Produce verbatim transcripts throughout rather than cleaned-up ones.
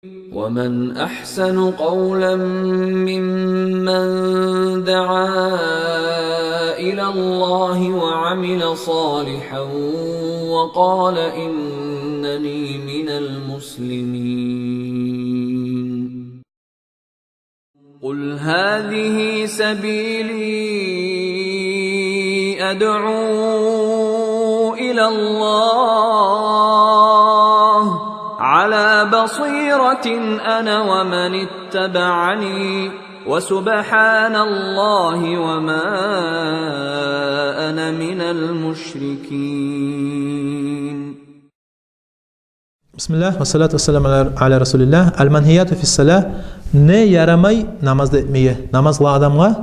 ومن أحسن قولا ممن دعا إلى الله وعمل صالحا وقال إنني من المسلمين. قل هذه سبيلي أدعو إلى الله على بصيرة أنا ومن اتبعني وسبحان الله وما أنا من المشركين. Бисмиллагь, ва салату ва саламу аля, аля расулиллагь. Аль-манхияту фис-салагь. Не ярамай намазда этмеге? Намаз къылагъан адамгъа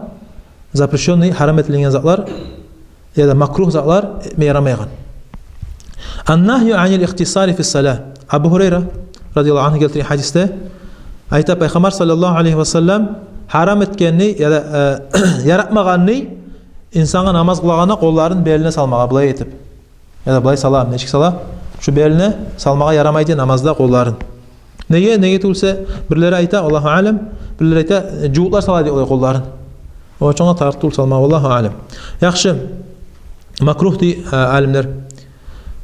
запрещённый, гьарам этилинген затлар, яда макругь затлар, этме ярамайгъан. Ан-нагью аниль ихтисари фис-салагь. Абу Гьурайра, радияллагьу ангьу, гелтирген гьадисде айта, Пайхаммар, саллаллагьу алайгьи ва саллам, гьарам этгенни, яда, э, яратмагъанны инсангъа намаз къылагъанда къолларын белине салмагъа, булай этип. Яда булай сала, нечик сала? Шу белине салмагъа ярамай дей намазда къолларын. Неге? Неге тюгюлсе, бирлери айта, Аллагьу аълам, бирлери айта, э, жугьутлар сала дей олай къолларын. О чонга тарыкъ тюгюл салмагъа, Аллагьу аълам. Яхшы, макругь дей, э, алимлер.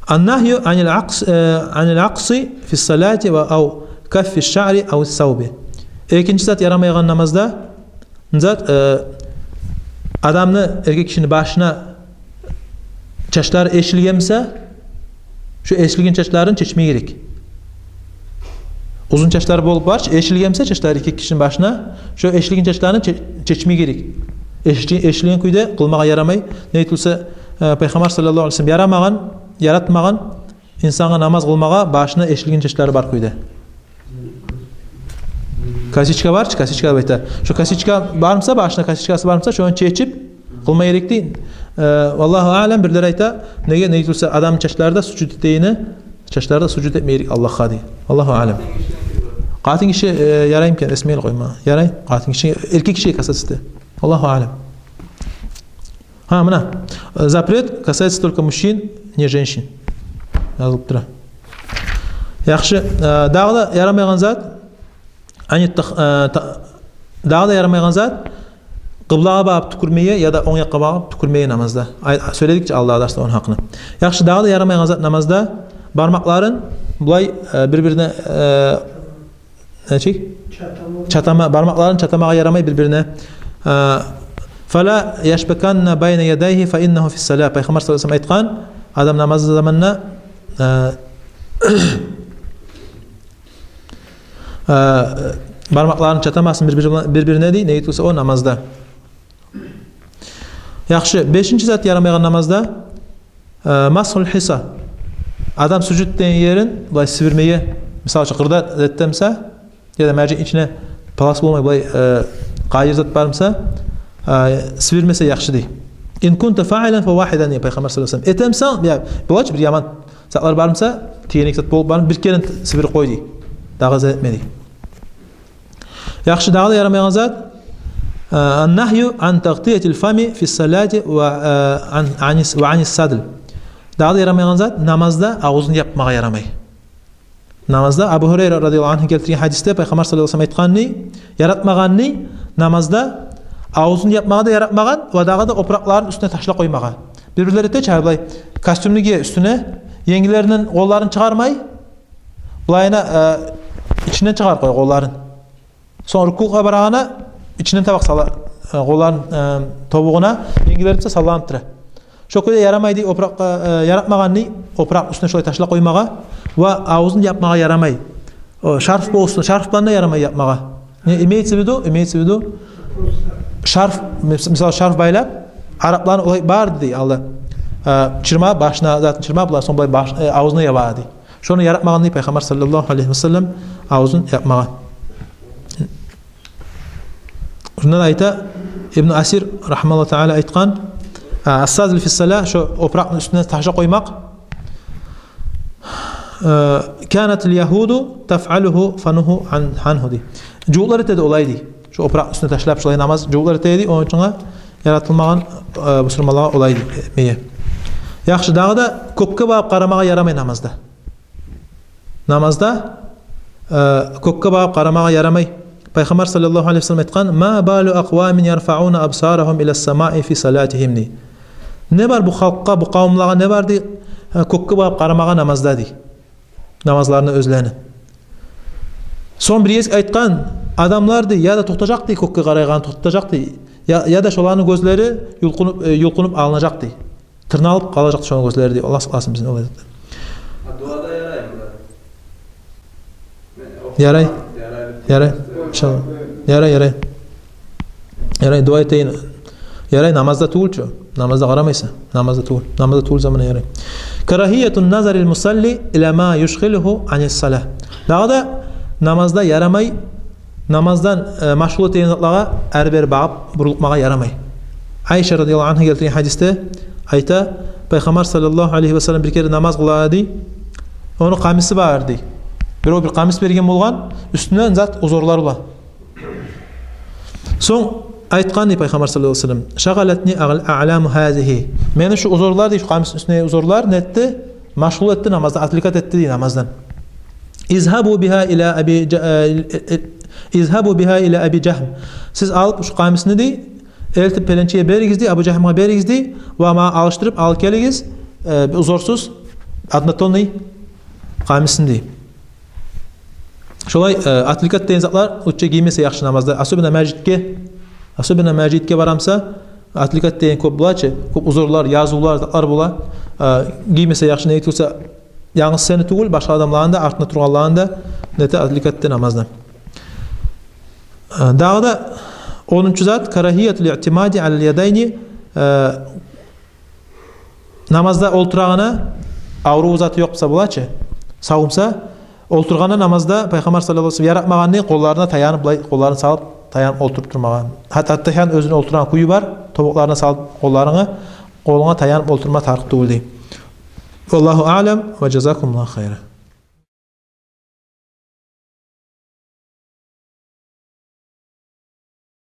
Ан-нагью аниль акъс-, э, аниль акъси фис-салати ва ав каффиш-шаъри ав ис-савби. Экинчи зат ярамайгъан намазда, зат, э, адамны, эркек кишини башына чачлары эшилген буса, шо эшилген чачларын чечме герек. Узун чачлар болуп бар чы, эшилген буса чачлары эркек кишини башына, шо эшилген чачларын че-, чечме герек. Эши-, эшилген кюйде къылмагъа ярамай. Неге тюгюлсе, э, Пайхаммар, саллаллагьу алайгьи ва саллам, ярамагъан, яратмагъан инсангъа намаз къылмагъа башына эшилген чачлары бар кюйде. Косичка бар чы, косичка деп айта. Шо косичка бар буса, башына косичкасы бар буса, шону чечип къылма герек дей. Э, валлагьу аълам, бирлери айта, неге, неге тюгюлсе, адам чачлары да сужуд этегени, чачлары да сужуд этме герек Аллагьгъа дей. Валлагьу аълам. Къатын киши, э, ярай экен, эсмейли къойма. Ярай, къатын киши, эркек кишиге касается. Валлагьу аълам. Гьа, муна. Э, запрет касается только мужчин, не женщин. Язылып тура. Яхшы, э, дагъы да ярамайгъан зат, ани тах-, э, та-, дагъы да ярамайгъан зат, къыблагъа багъып тюкюрмеге яда онг якъгъа багъып тюкюрмеге намазда. Ай, сёйледик чи алдагъы дарсда ону гьакъында. Яхшы, дагъы да ярамайгъан зат намазда бармакъларын булай, э, бир-бирине, э, нечик? Чатама. Чатама, бармакъларын чатамагъа ярамай бир-бирине. А, «Фала яшбаканна байна ядайгьи фа иннагьу фис-салагь». Пайхаммар, саллаллагьу алайгьи ва саллам, айтгъан, адам намаз заманында, а, а, бармакъларын чатамасын бир-бири-, бир-бирине дей, неге тюгюлсе о намазда. Яхшы, бешинчи зат ярамайгъан намазда, э, масгьул хиса. Адам сужуд этеген ерин булай сибирмеге, мисал учун, къырда зат этемсе, яда мажит ичине палас болмай, булай, э, къайыр зат бармса, э, сибирмесе яхшы дей. «Ин кунта фаилан фа вахидан», дей Пайхаммар, саллаллагьу алайгьи ва саллам. Этемсен, я, булай чы бир яман затлар бармса, тийгенек зат болуп бармса, бир керен сибирип къой дей. Дагъы зат этме дей. Яхшы, дагъы да ярамайгъан зат, э, ан-нагью ан тагътиятиль фами фис-салати ва, э, ан, анис, ва анис-садл. Дагъы да ярамайгъан зат, намазда авзун япмагъа ярамай. Намазда Абу Гьурайра, радияллагьу ангьу, гелтирген гьадисде Пайхаммар, саллаллагьу алайгьи ва саллам, айтгъанны, яратмагъанны намазда авзун япмагъа да яратмагъан, ва дагъы да опуракъларын уьстюне ташлап къоймагъа. Бир-бирлери эте чи булай, костюмну гие уьстюне, енгилеринден къолларын чыгъармай, булайына, э, ичинден чыгъарып къоя къолларын. Сонг рукугъгъа барагъанда ичинден таба сала, э, къолларын, э, тобугъуна, енгилери буса салланып тура. Шо кюйде ярамай дей опуракъгъа, э, яратмагъан дей опуракъ уьстюне шолай ташлап къоймагъа, ва авзун япмагъа ярамай. О, шарф болсун, шарф булан да ярамай япмагъа. Не, имеется в виду, имеется в виду, шарф, мис-, мисал, шарф байлап, арапланы олай бар дей алда. Э, чырма, башына затын чырма, булар сонг булай баш-, э, авзуна яба дей. Шону яратмагъан дей Пайхаммар, саллаллагьу алайгьи ва саллам, авзун япмагъа. Шунда да айта, Ибн Асир, рагьимагьуллагьу таала, айтгъан, а, ас-садл фис-салагь, шо опуракъны уьстюне ташлап къоймакъ, э, «Канатиль ягьуду тафъалугьу фанугьу ан-, ангьу», дей. Жугьутлар эте эди олай дей. Шо опуракъны уьстюне ташлап, шолай намаз жугьутлар эте эди, ону учун яратылмагъан, э, бусурманлагъа олай дей, этмеге. Яхшы, дагъы да кёкге багъып къарамагъа ярамай намазда. Намазда, э, кёкге багъып къарамагъа ярамай. Пайхаммар саллаллагьу алайгьи ва саллам айтгъан: «Ма балу акъвамин ярфауна абсарагьум ила ссамаи фи салатигьим», — дей. Не бар бу халкъгъа, бу къавумлагъа не бар, дей, э, кёкге багъып къарамагъа намазда, дей. Намазларына оьзлени. Сонг бир гезик айтгъан: адамлар, дей, яда токътажакъ, дей, кёкге къарайгъан токътажакъ, дей. Я, яда шоланы гёзлери юлкъунуп, э, юлкъунуп алынажакъ, дей. Тырналып къалажакъ шону гёзлери, дей. Аллагь сакъласын бизин олай затдан. А дуада яраймы? Ярай. Ярай. Ярай. Иншаллагь. Ярай, ярай. Ярай, дуа этейин. Ярай, намазда тюгюл чю. Намазда къарамайса. Намазда тюгюл. Намазда тюгюл заманы ярай. Карагьияту назарил мусалли ила ма юшгъилугьу анис салагь. Дагъы да намазда ярамай намаздан, э, машгъул этеген затлагъа ары-бери багъып бурулмагъа ярамай. Айша радияллагьу ангьа гелтирген гьадисде айта: Пайхаммар саллаллагьу алайгьи ва саллам бир керен намаз къыла эди. Ону къамиси бар эди. Бирев бир къамис берген болгъан, уьстюнден зат узорлар бола. Сонг айтгъан, дей, Пайхаммар саллаллагьу алайгьи ва саллам: «Шагъалатни аъ-, аъламу гьазигьи». Мени шу узорлар, дей, шу къамисни уьстюндеги узорлар не этди? Машгъул этди намаздан, отвлекать этди, дей, намаздан. «Изгьабу бигьа ила аби Жа-, э, э, э, изгьабу бигьа ила аби Жагьм». Сиз алып шу къамисни, дей, элтип пеленчеге беригиз, дей, Абу Жагьмгъа беригиз, дей, ва магъа алышдырып алып гелигиз, э, узорсуз, однотонный къамисни, дей. Шолай, э, отвлекать деген затлар учча гиймесе яхшы намазда, особенно межитге, особенно межитге барамса, отвлекать деген кёп бола чы, кёп узорлар, язывлар, затлар бола. Э, гиймесе яхшы, неге тюгюл де янгыз сени тюгюл, башгъа адамланы да, артында тургъанланы да, не эте, отвлекать эте намаздан. Э, дагъы да онунчу зат, карагьиятул иътимади алал ядайни, э, намазда олтурагъанда аврув заты ёкъ буса бола чы, савмуса, олтургъанда намазда Пайхаммар саллаллагьу алайгьи ва саллам яратмагъан, дей, къолларына таянып, булай къолларын салып, таянып олтуруп турмагъа. Гьатта, гьатта шону оьзюню олтурагъан кюю бар, тобукъларына салып, къолларына, таянып олтурма тарыкъ тюгюл, дей. Валлагьу аълам ва жазакумуллагьу хайра.